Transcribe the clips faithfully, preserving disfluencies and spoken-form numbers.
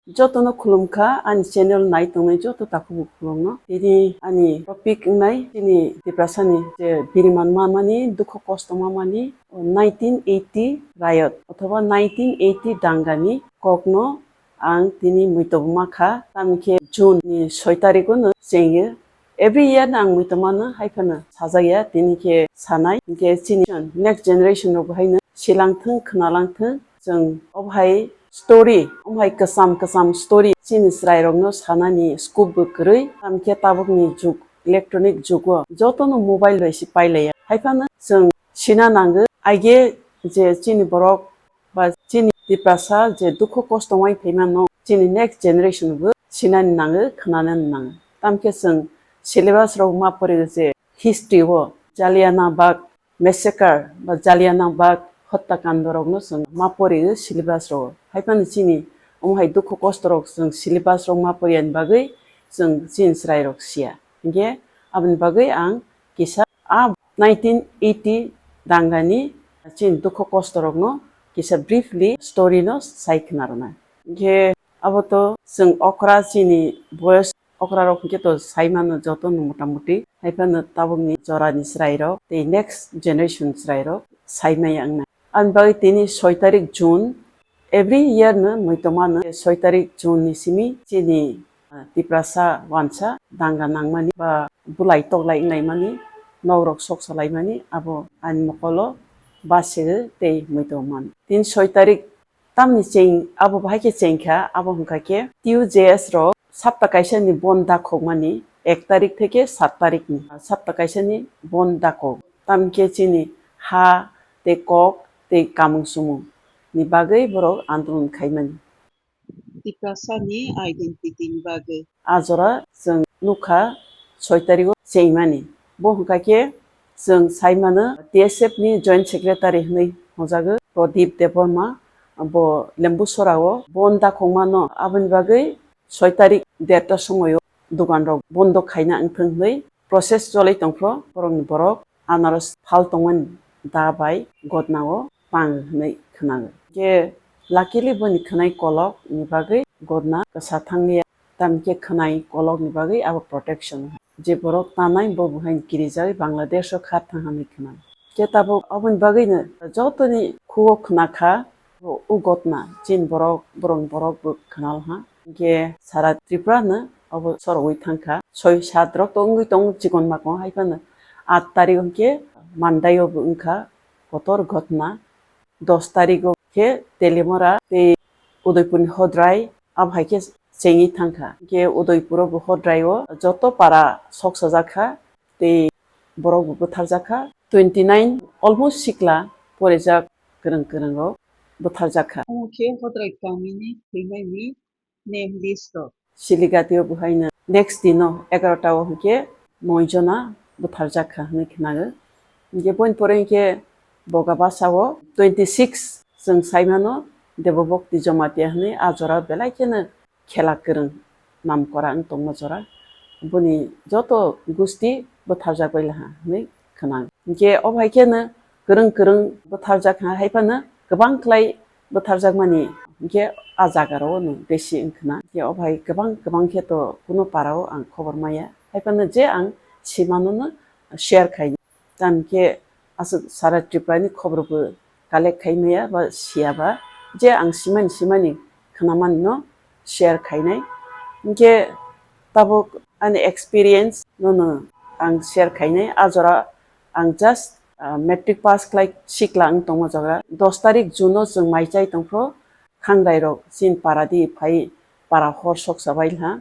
Jotono khulumkha ani channel nai tongnai joto takhuk bukhulokno. Tini ani topic wngnai chini Tiprasani je biriman mamani, dukho kosto mamani, nineteen eighty riot othoba nineteen eighty dangani kokno ang tini muitok ma kha. Tamni khe June ni soi tarikh no chengyo. Every year no ang muitok mano, hai phano sajak ya, tini khe sanai. Hinkhe chini next generation rok bo haino silangthung, khwnalangthung. Chwng obo hai story, omo hai kwcham kwcham story chini chwrairokno sanani scope bo kwrwi. Tamkhe tabukni jug, electronic jugo jotono mobile bai se pailaiya. Hai phano chwng sina nango, aige je chini borok ba chini Tiprasa je dukho kosto wng phaimano, chini next generation bo sinani nango, khwnanani nango. Tamkhe chwng syllabus rok ma porigo je history o Jallianwala Bagh massacre ba Jallianwala Bagh hottakando rokno chwng ma porigo syllabus rogo. Hai phano chini omo hai dukho kosto rok chwng syllabus rok ma poriyani bagwi chwng chini chwrairok siya. Hinkhe aboni bagwi ang kisa a nineteen eighty dangani chini dukho kosto rokno kisa briefly story no sai khna rwnai. Hinkhe abo to chwng okra chini boyos okra rok hinkhe to sai mano joto no motamuti. Hai phano tabukni jorani chwrairok tei next generation chwrairok sai maya wngnai. Ani bagwi tini soi tarik June, every year no muitok mano soi tarik June ni simi chini, ah, Tiprasa wansa danga nangmani ba bulai toklai wnglaimani, nokrok sok salaimani, abo ani mokolo basio tei muitok mano. Tini soi tarik tamni cheng, abo bahai khe chengkha, abo hwnkha khe T U J S rok sapta kaisa ni bon dakhokmani ek tarik theke sat tarik ni sapta kaisa ni bon dakhok. Tamkhe chini ha tei kok tei kamung sumung ni bagwi borok andolon khaimani. Tiprasa ni identity ni bagwi. A jora chwng nukha soi tarigo chengmani. Bo hwnkha khe chwng saimano T S F ni joint secretary hwnwi hwnjago Pradip Debbarma, bo Lembusora o bon dakhokmano, aboni bagwi soi tarik derta somoio dogan rok bondo khaina wngthung hwnwi process cholwi tongphro, borokni borok anaros phal tongmani da bai gotna o pang hwnwi khwnago. Khe luckily boni khwnai kolok ni bagwi gotna kwsa thangya, tamkhe khwnai kolok ni bagwi abo protection. Je borok tanai bo buhaini kirijagwi Bangladesh o kha thang hwnwi khwnago. Khe tabuk aboni bagwino jotoni khugo khwnakha, o gotna chini borok, borokni borok bo khwnal ha. Hinkhe sara Tripura no obo sorogwi thangkha. Soi sat rok to wngwi tongo chikon makon, hai phano aat tarik hinkhe Mandai o bo wngkha kotor gotna. Dos tarik o khe Telimora tei Udaipur ni Hodrai, abo hai khe chengwi thangkha. Hinkhe Udaipur o bo Hodrai o joto para sok sajak kha tei borok bo bwtharjak kha. Twenty nine almost sikla porijak kwrwng kwrwng rok bwtharjak kha. Omo khe Hodrai kamini thwinaini name list rok. Siligati o buhaino next din o egarota o hinkhe noi jona bwtharjak kha hwnwi khwnago. Hinkhe boni pore hinkhe Bogabasa o twenty six chwng saimano Debobokti Jomatia hwnwi a jora belai kheno khela kwrwng namkora wng tongma jora. Boni joto gusti bwtharjak bai laha hwnwi khwnang. Hinkhe o bai kheno kwrwng kwrwng bwtharjak ha, hai phano kwbang khlai bwtharjakmani hinkhe a jaga rok no besi wng khna. Hinkhe o bai kwbang kwbang khe to kuno para o ang khobor maya. Hai phano je ang simano no share khai. Tamo khe aswk sara Tripura ni khobor bo collect khai maya ba siya ba, je ang simani simani khwnamani no share khainai. Hinkhe tabuk ani experience no no ang share khainai. A jora ang just, ah, matric pass khlai sikla wng tongma jaga. Dos tarik June o chwng mai chai tongphro, khangrai rok chini para di phai para hor sok sabai ha.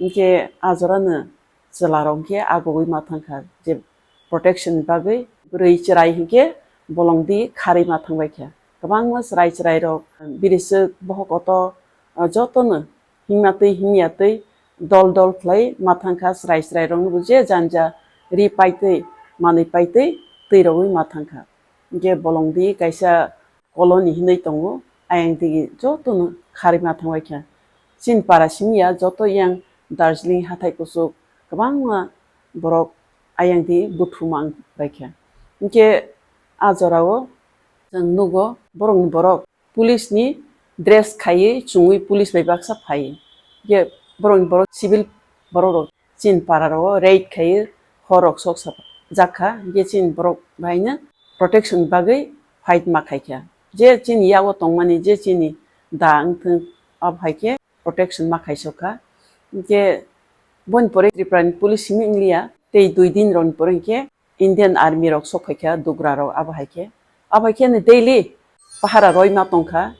Hinkhe a jora no chwla rok hinkhe agogwi ma thangkha je protection ni bagwi. Bwrwi chwrai hinkhe bolong di kharwi ma thangbai kha. Kwbangma chwrai chwrai rok, biriswk, bohok kotor, ah, jotono himya twi himya twi dol dol khlai ma thangkha. Chwrai chwrai rokno bo je janja ri paitwi manwi paitwi twi rogwi ma thangkha. Hinkhe bolong di kaisa colony hinwi tongo, ayang digi jotono kharwi ma thangbai kha. Chini para simi ya joto yang Darjeeling hathai kuchuk kwbangma borok ayang di buthu ma wng bai kha. Hinkhe a jora o chwng nugo borokni borok police ni dress khaiwi chumui police bai baksa phai. Hwnkhe borokni borok civil borok rok chini para rogo raid khaiwi hor rok sok sa jak kha. Hwnkhe chini borok baino protection bagwi fight ma khai kha. Je chini yago tongmani, je chini da wngthung, abo hai khe protection ma khai sok kha. Hwnkhe boni pore Tripura ni police simi wng liya, tei dui din rok ni pore hwnkhe Indian Army rok sok phai kha, dugra rok abo hai khe. Abo hai khe no daily pahara roi ma tong kha,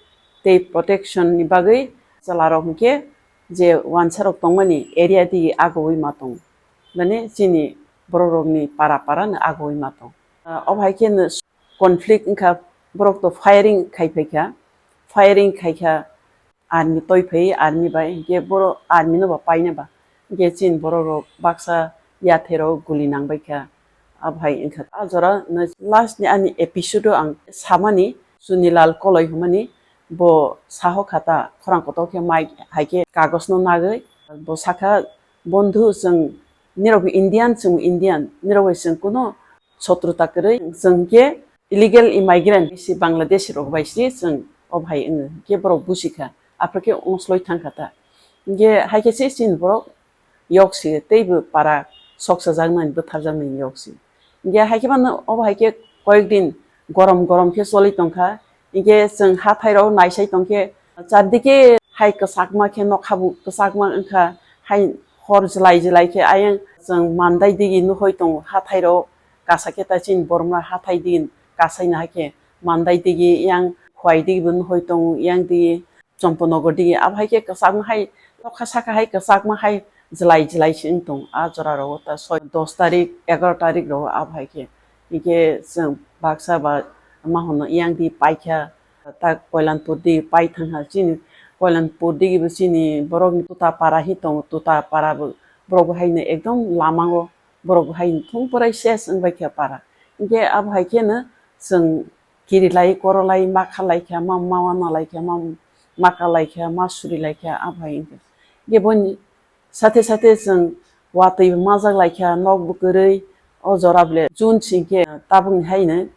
tei protection ni bagwi chwla rok hwnkhe je wansa rok tongmani area di agoui ma tong. Mane chini borok rok ni para para no agoui ma tong. Ah, abo hai khe no conflict wngkha, borok to firing khai phai kha, firing khai kha, army toi phai, army bai, hwnkhe borok army no ba paina ba, hwnkhe chini borok rok baksa yathai rok guli nang bai kha. Abo hai wngkha. A jora no last ni ani episode o ang samani, Chunilal Koloi hwnmani, bo saho kha ta, khorang kotor khe mai hai khe kagos no nagwi, bo sakha, "Bondhu, chwng nirok bo Indian, chwng bo Indian, nirok bai chwng kuno sotruta kwrwi, chwng khe illegal immigrant si Bangladeshi rok bai si chwng o bhai wngo," hwnkhe borok busi kha, aphuru khe ongsloi thang kha ta. Hwnkhe hai khe se chini borok yok si teibo para soksa jaknani, bwtharjaknani yok si. Hwnkhe hai khe mano obo hai khe koyek din gorom gorom khe choli tong kha. Hwnkhe chwng hathai rok naisai tong khe, chardike hai kwchakma khe nokha bo kwchakma wng kha, hai hor jlai jlai khe ayang chwng mandai digi nuhoi tongo hathai rok, kasa khe ta chini borok no hathai din kasai no hai khe mandai digi yang Khowai digi bo nuhoi tongo, yang digi Chomponogo digi, abo hai khe kwchakma hai nokha saka hai kwchakma hai jlai jlai se wng tong a jora rogo ta soi dos tarik egaro tarik rogo abo hai khe. Hwnkhe chwng baksa ba ma hono yang di paikha ta Koilanpur di pai thang kha chini Koilanpur digi bo chini borok ni tuta para hi tongo, tuta para bo borok bo hai no ekdom lama o borok bo hai no thung porai ses wng bai kha para. Hwnkhe abo hai khe no chwng kirilai, korolai, ma khalai kha, ma, ma wana lai kha, ma, ma kalai kha, ma suri lai kha, abo hai wngkha. Hwnkhe boni sathe sathe chwng watwi bo majak lai kha, nok bo kwrwi, o jora bole June sing khe tabukni haino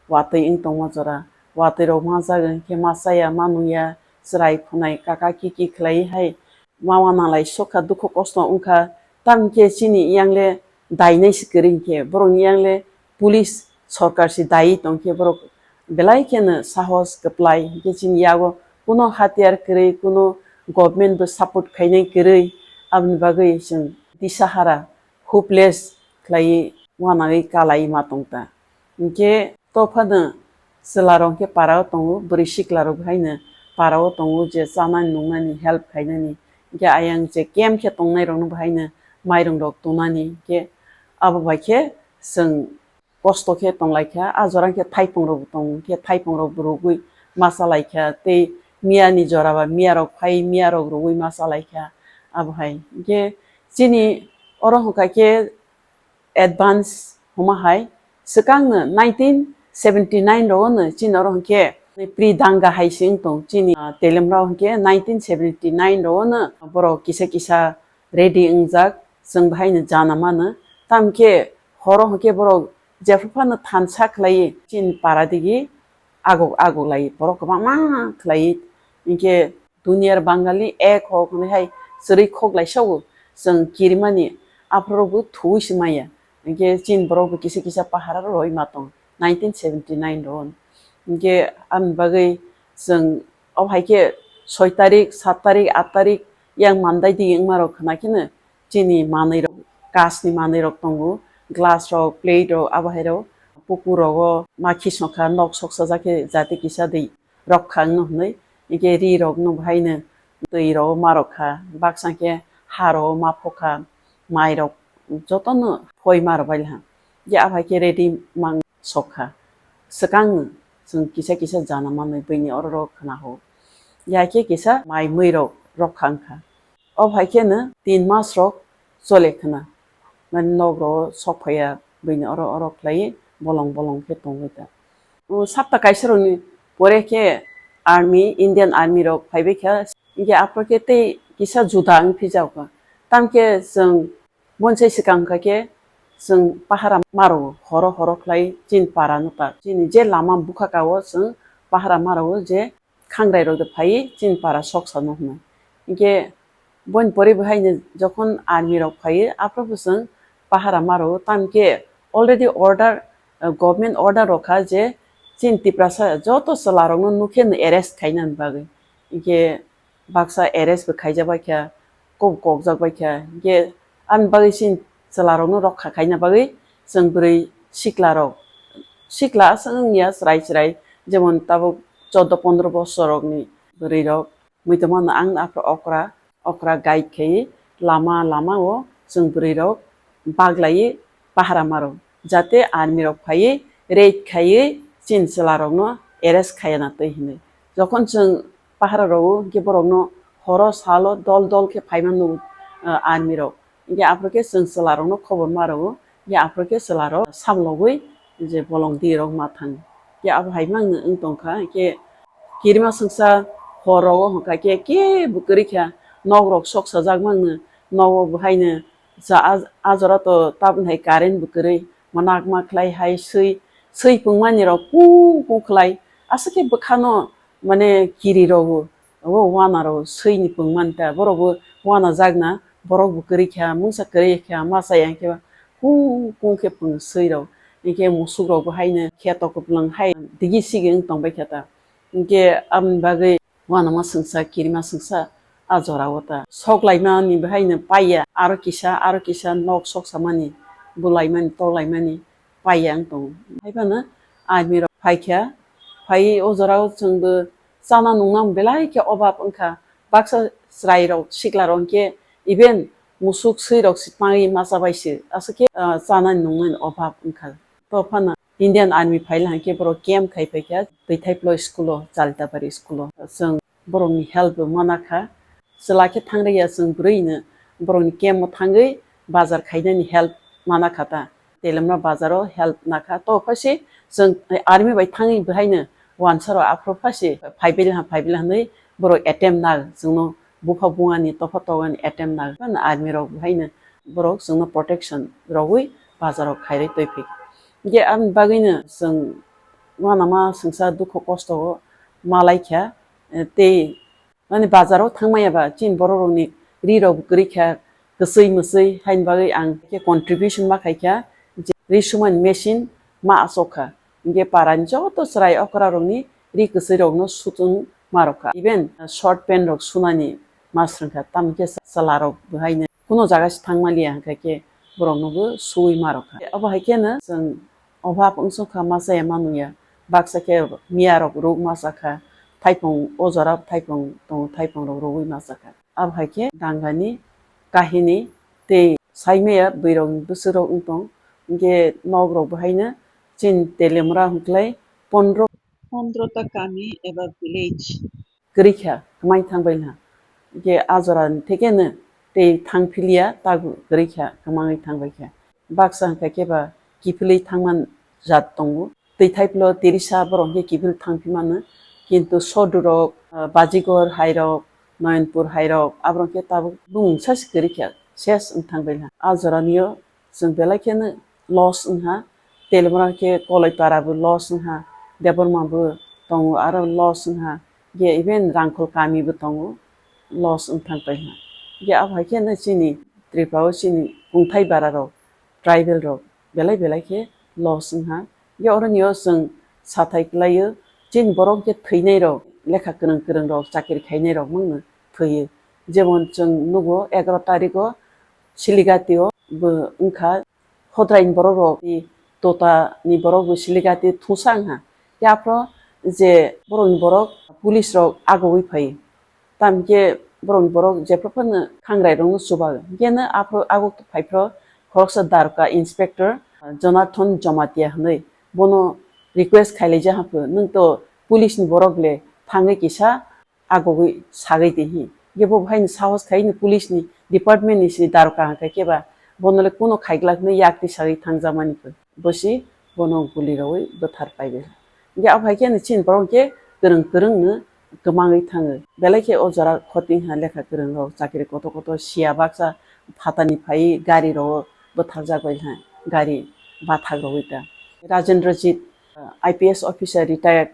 watwi wng tongma jora. Watwi rok majak wng khe ma chaya, ma nungya, chwrai khwnai, kaka kiki khlai hai ma wana lai sok kha, dukhu kosto wng kha. Tamo khe chini yang le dainai se kwrwi hwnkhe, borokni yang le police sorkar se dai tong khe borok belai kheno sahos kwplai, hwnkhe chini yago kuno hatiyar kwrwi, kuno government bo support khainai kwrwi, aboni bagwi chwng disahara, hopeless khlaiwi uanagwi kalai ma tong ta. Hwnkhe tophano chwla rok hwnkhe para o tongo, bwrwi sikla rok bo haino para o tongo je chanani nungnani help khainani. Hwnkhe ayang je camp khe tongnai rok no bo haino mairung rok tonani, hwnkhe abo bai khe chwng kosto khe tong lai kha. A jora hwnkhe thaipung rok bo tongo, hwnkhe thaipung rok bo rwgwi ma cha lai kha, tei miya ni jora ba miya rok phai miya rok rwgwi ma cha lai kha. Abo hai hwnkhe chini oro hwnkha khe advance hwnma hai swkang no nineteen seventy nine rogo no chini oro hwnkhe pre danga hai se wng tong chini, ah, telem rok hwnkhe nineteen seventy nine rogo no borok kisa kisa ready wngjak, chwng bahai no jana mano. Tamo khe horo hwnkhe borok jephru phano thansa khlaiwi chini para digi aguk aguk lai borok kwbangma khlaiwi. Hinkhe duniyar Bangali ek hok hwnwi hai chwrwi khok lai sago, chwng kirimani aphuru bo thuwi se maya. Hinkhe chini borok bo kisa kisa pahara roi ma tong nineteen seventy nine ro. Hinkhe aboni bagwi chwng o hai khe soi tarik, sat tarik, at tarik yang mandai di wngma rok khna kheno chini manwi rok, kach ni manwi rok tongo, glass rok, plate rok, abo hai rok, pukur rogo ma khisno kha, nok sok sajak khe jati kisa di rok kha wngno hwnwi, hinkhe ri rok no bahai no twi rogo ma rok kha, baksa khe ha rogo ma pho kha, mai rok joto no phoi ma rok bai ha, je abo hai khe ready mang sok kha, swkang no chwng kisa kisa jana manwi bini oro rok khna ho, ya khe kisa mai mui rok rok kha wng kha. O hai khe no tin mas rok chole khna. Mane nok ro sok phaiya, bini oro oro khlai bolong bolong khe tongwi ta. O sapta kaisa rokni pore khe army, Indian army rok phaibai kha. Hinkhe aphuru khe tei kisa juda wng phijao kha. Tamkhe chwng bonsai swkang kha khe chwng pahara maro, horo horo khlai chini para no ta. Chini je lama bukha ka o chwng pahara maro je khangrai rok de phai chini para soksa no hwnwi. Hinkhe boin pore bo haino jokhon army rok phai aphuru bo chwng pahara maro, tamkhe already order, uh, government order rok kha je chini Tiprasa joto chwla rok no nukhe no arrest khaina bagwi. Hinkhe baksa arrest bo khaijak bai kha, kok kokjak bai kha. Hinkhe ani bagwi chini chwla rok no rokha khaina bagwi chwng bwrwi sikla rok, sikla aswk wngya chwrai chwrai, jemon tabuk chordo pondro bosor rokni bwrwi rok. Muitomano ang aphuru okra, okra guide khai lama lama o chwng bwrwi rok baglaiwi pahara maro, jate army rok phaiwi raid khaiwi chini chwla rokno arrest khaiya na twi hinwi. Jokhon chwng pahara rwo, hinkhe borokno horo salo dol dol khe phaima nugo, ah, army rok. Hinkhe aphuru khe chwng chwla rokno khobor ma rwo, hinkhe aphuru khe chwla rok samlogwi je bolong di rok ma thang. Hinkhe abo hai mangno wng tong kha, hinkhe kirima swngsa hor rogo hwnkha khe kebo kwrwi kha, nok rok sok sajak mangno, nogo bo haino cha-, a, a jora to tabuk hai current bo kwrwi, mwnakma ma khlai hai swi, swi pungmani rok kung kung khlai, aswk khe bwkhano mane kiri rogo, abo wana rok swi ni pungmani ta, borok bo wana jak na, borok bo kwrwi kha, mungsa kwrwi kha, ma chaya khe ba kung kung khe pung swi rok, hinkhe musuk rok bo haino kheto kwplwng hai digi sigi wng tong bai kha ta. Hinkhe aboni bagwi uanama swngsa, kirima swngsa a jora o ta. Sok laimani bahai no paiya, aro kisa, aro kisa nok sok samani, bulaimani, toklaimani paiya wng tongo. Haiphano army rok phaikha, phai o jora o chwngbo chana nungna belai khe obab wngkha. Baksa chwrai rok, sikla rok hinkhe even musuk swi rok se tangwi ma chabai se, aswk khe, ah, chanani nungnani obab wngkha. To phano Indian Army phaila hinkhe borok camp khai phaikha Twithaiplo school o, Chalitabari school o. Chwng borokni help bo mana kha. Chwla khe thangrwya chwng bwrwino borokni camp o thangwi bazar khainani help mana kha ta. Telemra bazar o help na kha. To phasi chwng army bai thangwi bwhaino wansa rok aphuru phasi phaibilha phaibilha hinwi borok attempt na chwngno bupha bungani topha togani attempt na kha. Army rok bwhaino borok chwngno protection rogwi bazar o khairwi twi phi. Hinkhe aboni bagwino chwng uanama swngsa dukhu kosto o malai kha, eh, tei mani bazar o thangmaya ba chini borok rokni ri rok bo kwrwi kha, kwchwi mwchwi haini bagwi ang khe contribution ma khai kha je ri sumani machine ma achok kha. Hinkhe parani joto chwrai okra rokni ri kwchwi rokno sutung ma rok kha. Even short pant rok sunani ma swrwng kha, tamo khe chwla rok bo haino kuno jaga se thangma liya, hwnkha khe borok no bo suwi ma rok kha. Abo hai kheno chwng obhab wng song kha, ma chaya ma nung ya. Baksa khe miya rok ruk ma cha kha, thaipung o jora thaipung tongo, thaipung rok rugwi ma cha kha. Abo hai khe dangani kahini tei sai maya bwrwi rok ni bwswk rok wng tong, hinkhe nok rok bo haino chini Telemra hwnkhlai pondro, pondro ta kami eba village kwrwi kha, kwmai thang bai ha. Hinkhe a jora ni thekeno tei thang philia, tabu kwrwi kha, kwmangwi thang bai kha. Baksa hwnkha khe ba kiphilwi thangman jat tongo. Twithaiplo Tirisa borok hwnkhe kiphil thang phi mano. Kintu Sodu rok, ah, Bajigor hai rok, Noyonpur hai rok, aborok hwnkhe tabuk bumungsa se kwrwi kha, ses wng thang bai ha. A jora ni o chwng belai kheno loss wngha. Telemra khe Koloipara bo loss wngha, Debbarma bo tongo, aro loss wngha, je even Rangkhol kami bo tongo, loss wng thang pai ha. Je abo hai kheno chini Tripura o chini kungthai bara rok, tribal rok belai belai khe loss wngha. Je oro ni o chwng sathai kwlai o, chini borok je thwinai rok, lekha kwrwng kwrwng rok, chakiri khainai rok mangno thwi o. Jemon chwng nugo egaroh tarik o Siligati o bo wngkha, Hodrai ni borok rok, i Tota ni borok bo Siligati thungsa wngha. Yaphro je borok ni borok police rok agogwi phai. Tamkhe borok ni borok jephru phano khangrai rok no chuba. Hinkhe no aphro agok phai phro khoroksa Daroka Inspector Jonathan Jomatia hinwi bono request khailai ja haphu, "Nwng to police ni borok le thangwi kisa agogwi sagwi di," hi. Hinkhe bo haino sahos khai ni police ni department ni si daroka hwnkha khe ba bono le kuno khaiglak hinwi yak twi sagwi thangjakmani khe. Bo si bono guli rogwi bwthar pai bai. Hinkhe abo hai khe chini borok hinkhe kwrwng kwrwng no kwmangwi thango. Belai khe o jora khoti wngkha lekha kwrwng rok, chakiri kotor kotor siya baksa phatani phaiwi gari rogo bwtharjak bai kha, gari bathak rogwi ta. Rajendrajit, I P S officer retired,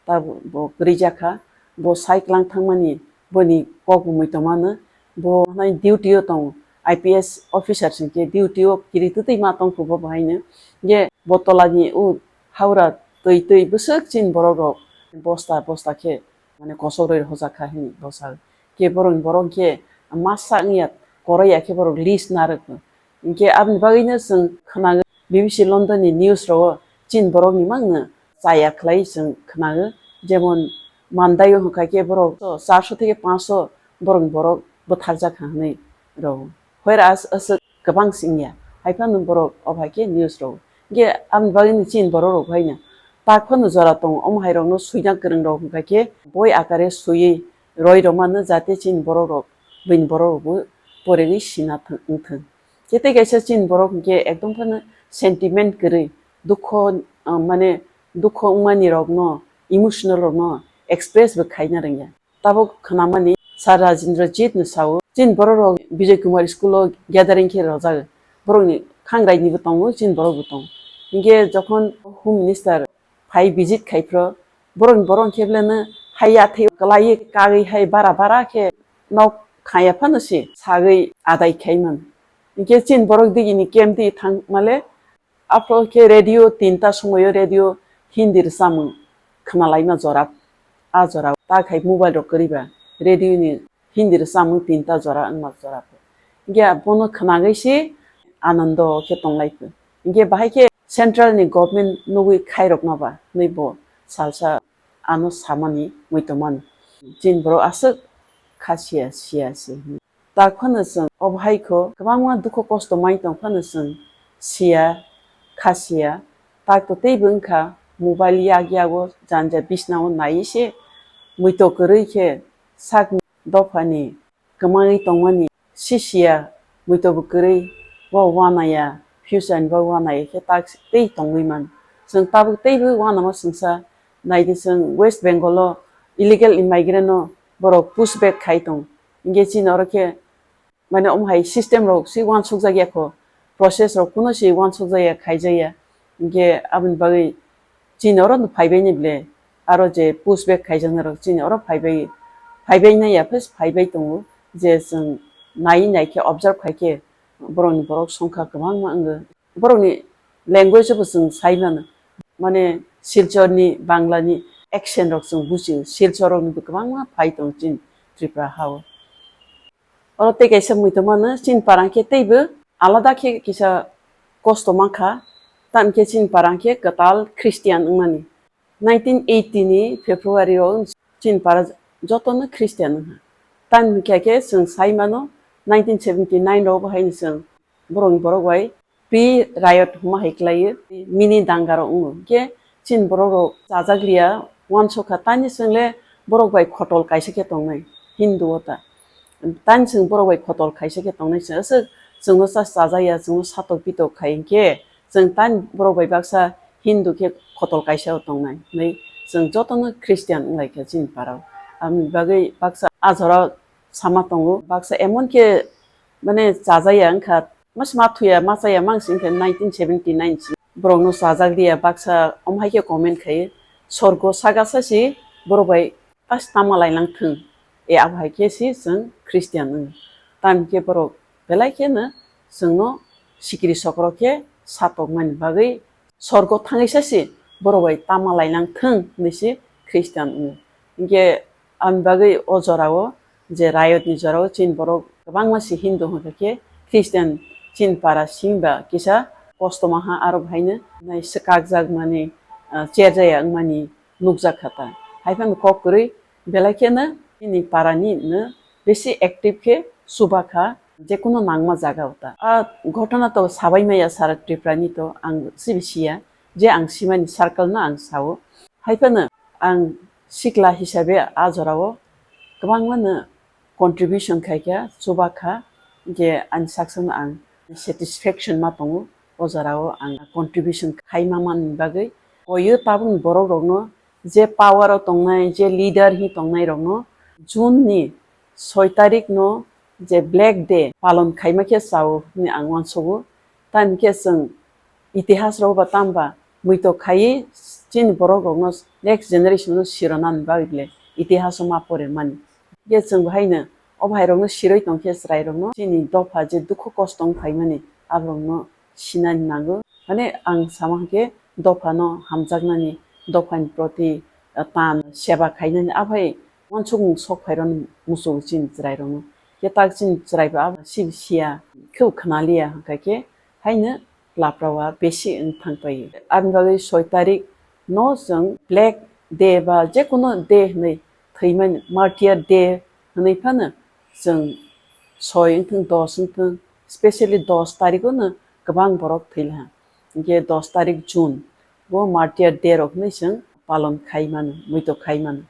ta bo kwrwi jak kha. bo sai klang thangmani boni kok bo muitomano, bo nai duty o tong, I P S officer sing khe duty o kiri twtwi ma tong kho bo bahai no. Ye bo tola ni o Howrah twi twi bwswk chini borok rok bosta bosta khe mane kosok roi hoja kha hini bosa. Khe borok ni borok khe masa wngya koroi ya khe borok list narwk. Hinkhe aboni bagwino chwng khwnago B B C London ni news rogo chini borok ni mangno chaya khlai chwng khwnago, jemon Mandai o hwnkha khe borok charso theke panchso borok ni borok bwtharjak kha hwnwi rogo. Whereas aswk kwbang singya, haiphano borok o hai khe news rogo. Hinkhe aboni bagwino chini borok rok haino tak phano jora tongo, omo hai rokno suina kwrwng rok hwnkha khe boi akare suiwi roi rwmano, jate chini borok rok, bini borok rokbo poregwi sina thang, wngthang. Khe tei kaisa chini borok hinkhe ekdom phano sentiment kwrwi, dukho, ah, mane dukho wngmani rokno, emotional rokno express bo khaina rwngya. Tabuk khwnamani Sir Rajendra Jit no sao, chini borok rok Bijoy Kumar school o gathering khe rojak, borok ni khangrai ni bo tongo, chini borok bo tongo. Hinkhe jokhon Home Minister phai visit khai phro, borok ni borok khe beleno hai yathai kwlaiwi kagwi hai bara bara khe nok khaya phano se sagwi adai khai man. Hinkhe chini borok digi ni camp di thang male, aphro khe radio tinta somoio radio Hindi rwchapmung khna laima jora, a jora ta khai mobile rok kwrwi ba radio ni Hindi rwchapmung tinta jora wngma jora pho. Hinkhe bono khwnagwi se anando khe tong lai pho. Hinkhe bahai khe central ni government nugwi khairokma ba hwnwi bo salsa ano samani muitomani. Chini borok aswk kha siya, siya se hwnwi. Tak phano chwng obo hai kho kwbangma dukhu kosto mai tong phano chwng siya, kha siya. Tak to teibo wngkha mobile yak yago janja bisnao naiwi se muitok kwrwi khe sak dophani kwmangwi tongmani sisiya, muitok bo kwrwi bo uanaiya, future ni bo uanaiya khe tak tei tongwi man. Chwng tabuk teibo uanama chwngsa naidi chwng West Bengal o illegal immigrant no borok push back khai tong. Hinkhe chini oro khe mane omo hai system rok si uansukjak ya kho, process rok kuno si uansukjak ya, khaijak ya. Hinkhe aboni bagwi chini oro no phaibai ni ble, aro je push back khaijaknai rok chini oro phaibai, phaibai nai ya, phai phaibai tongo, je chwng nai nai khe observe khai khe borok ni borok songkha kwbangma wngo. Borok ni language bo chwng sai mano, mane Silchar ni Bangla ni accent rok chwng buji o, Silchar rok ni bo kwbangma phai tongo chini Tripura ha o. Oro tei kaisa muitomano chini para khe teibo alada khe kisa kosto mankha, tamokhe chini para khe kwtal Christian wngmani. Nineteen eighty ni February o chini para jotono Christian wngkha. Tamokhe khe chwng sai mano nineteen seventy nine rok bo haino chwng borok ni borok bai Pre riot hwnma hai kwlaiwi mini danga rok wngo. Hwnkhe chini borok rok chajak liya, uansukha tani chwng le borok bai khotol kaisa khe tongnai Hindu o ta. Tani chwng borok bai khotol kaisa khe tongnai chwng aswk chwngno cha chajak ya, chwngno satok pitok khai hwnkhe chwng tani borok bai baksa Hindu khe khotol kaisa o tongnai. Hwnwi chwng jotono Christian wng lai kha chini para o. Aboni bagwi baksa a jora sama tongo, baksa emon khe mane chajak ya wngkha. Mas ma thuya, ma chaya mang sing khe nineteen seventy nine si. Borok no chajak liya baksa omo hai khe comment khai. Sorgo saka sa si borok bai pas tama lai nang thung. E abo hai khe si chwng Christian wng. Tam khe borok belai khe no chwng no sikiri sokro khe satok mani bagwi sorgo thangwi sa si borok bai tama lai nang thung hinwi si Christian wng. Hinkhe aboni bagwi o jora o je riot ni jora o chini borok kwbangma si Hindu hwnkha khe Christian chini para simi ba kisa kosto maha aro bo haino nai swkakjak mani, ah, cherjaya wngmani nukjak kha ta. Hai phano kok kwrwi belai kheno chini para ni no besi active khe chuba kha jekono nangma jaga o ta. A ghotona to sabai maya sara Tripura ni to ang sibi siya je ang simani circle no ang sao. Hai phano ang sikla hisabe a jora o kwbangma no contribution khai kha, chuba kha, je ani saksa no ang satisfaction ma tongo, o jora o ang contribution khai ma man bagwi. Koyo tabuk ni borok rok no je power o tongnai, je leader hi tongnai rok no June ni soi tarik no je Black Day palon khaima khe chao hwnwi ang uansugo. Tamni khe chwng itihas rok ba tamo ba muitok khaiwi chini borok rok no next generation no sirona ni bagwi le itihaso ma pore mani. Hinkhe chwng bo haino o bhairokno sirwi tongkhe chwrairokno chini dopha je dukhu kosto wng phaimani aborokno sinani nango. Mane ang sama hinkhe dophano hamjaknani, dophani proti, ah, tan seba khainani aphai uansukmung sok phairokno muchungo chini chwrairokno. Khe tak chini chwraibo abo sibo siya, khebo khwnaliya, hwnkha khe haino laprawa besi wng thang pai. Aboni bagwi soi tarik no chwng Black Day ba jekunu day hwnwi thwimani, Martyr Day hwnwi phano chwng soi wngthung, dos wngthung, specially dos tarikh no kwbang borok thwilaha. Hinkhe dos tarikh June bo Martyr Day rok hwnwi chwng palon khai mano, muitok khai mano.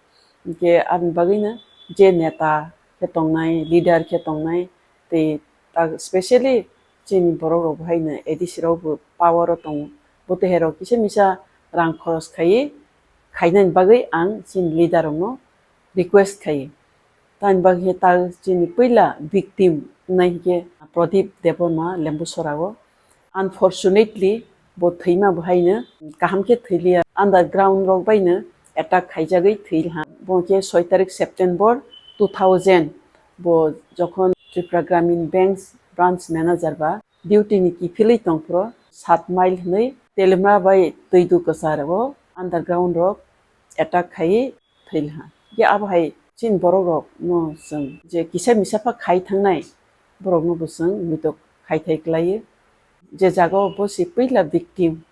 Hinkhe aboni bagwino je neta khe tongnai, leader khe tongnai, tei tak specially chini borok rok bo haino A D C rok bo power o tongo. Bo teherok kisa misa rang khoros khaiwi khainani bagwi ang chini leader rokno request khai. Tamni bagwi khe ta chini puila victim wngnai hinkhe Pradip Debbarma Lembusora o. Unfortunately, bo thwima bo haino kaham khe thwiliya. Underground rok baino attack khaijagwi thwilha. Bo khe soi tarik September two thousand, bo jokhon Tripura Gramin Bank branch manager ba duty ni kiphilwi tongphuru, sat mile hwnwi Telemra bai Twidu kwchar o underground rok attack khaiwi thwilha. Hinkhe abo hai chini borok rok no chwng je kisa misa pha khai thangnai borok no bo chwng muitok khai thai kwlaiwi. Je jaga o bo se puila victim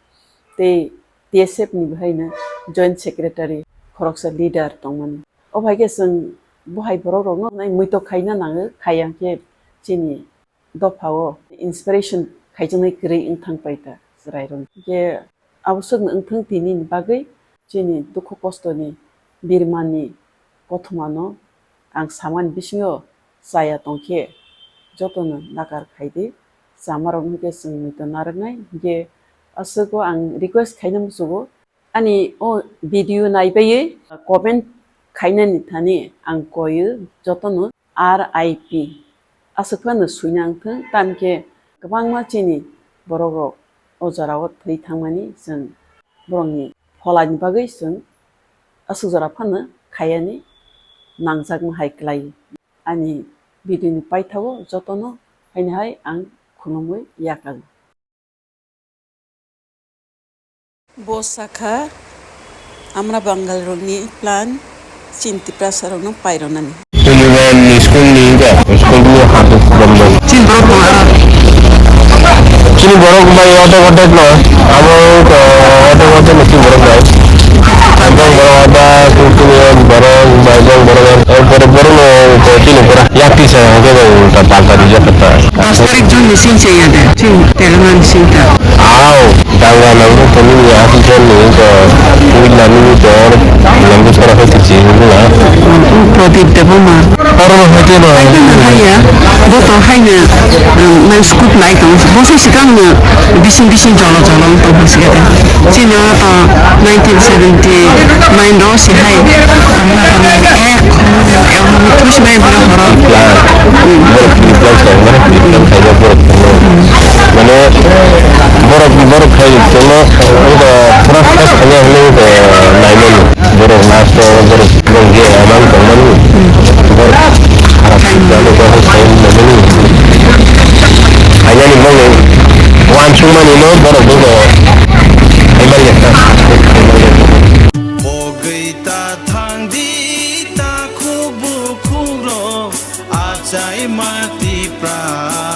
tei T S F ni bo haino joint secretary khoroksa leader tongmani. O hai khe chwng bo hai borok rok no nai muitok khaina nango, khaiya khe chini dopha o inspiration khaijaknai kwrwi wng thang pai ta chwrai rok. Hinkhe abo swk no wng thung tini ni bagwi chini dukhu kosto ni birmani kothoma no ang samani bisingo chaya tongkhe joto no nakar khai di. Chama rok no khe chwng muitok narwknai hinkhe aswk o ang request khaina muchungo. Ani o video naibaiwi comment khainani thani ang koio jotono R I P aswk phano swina wngthung, tamkhe kwbangma chini borok rok o jora o thwi thangmani chwng borokni pholani bagwi chwng aswk jora phano khayani nangjakma hai kwlai. Ani video ni paithago jotono haini hai ang khulumwi yakarwi. Bo sakha, amra Bangal rokni plan, chini Tiprasa rokno paironani. Tulugan ni school ni wngkha, school ni ha Chini borok bai oda oda no, abo wngkha oda oda no chini borok bai. Abang borok oda, kukuyan borok, baibang borok, eh, borok borok no, chini pura yakti sa, hwnkhe bai ta palta rijak kha ta. Dos tarik June ni sing se ya de, chini Telangana sing ta. Aw, danga nangno tongmani officer ni wngkha, puila nini dor, nangno sora hai twi chini wngla. Pradip Debbarma. Oro no hai twi no. Hai twi no hai ya. Bo to hai no, um, nang scoop lai tong. Bo se sikang no bising bising jolo jolo wng tong hai sikate. Chini o to nineteen seventy nine ro si hai. Mane borok, borok khai tongma, wngkha pura focus khaina hinwi wngkha naimani. Borok last o borok, borok je amang tongmani. Borok kharap jani borok khai naimani. Khainani bagwi uansukmani no borok wngkha. Khaimani kha. Bogwi ta thang di ta khuk bukhuk rok achai ma Tipra.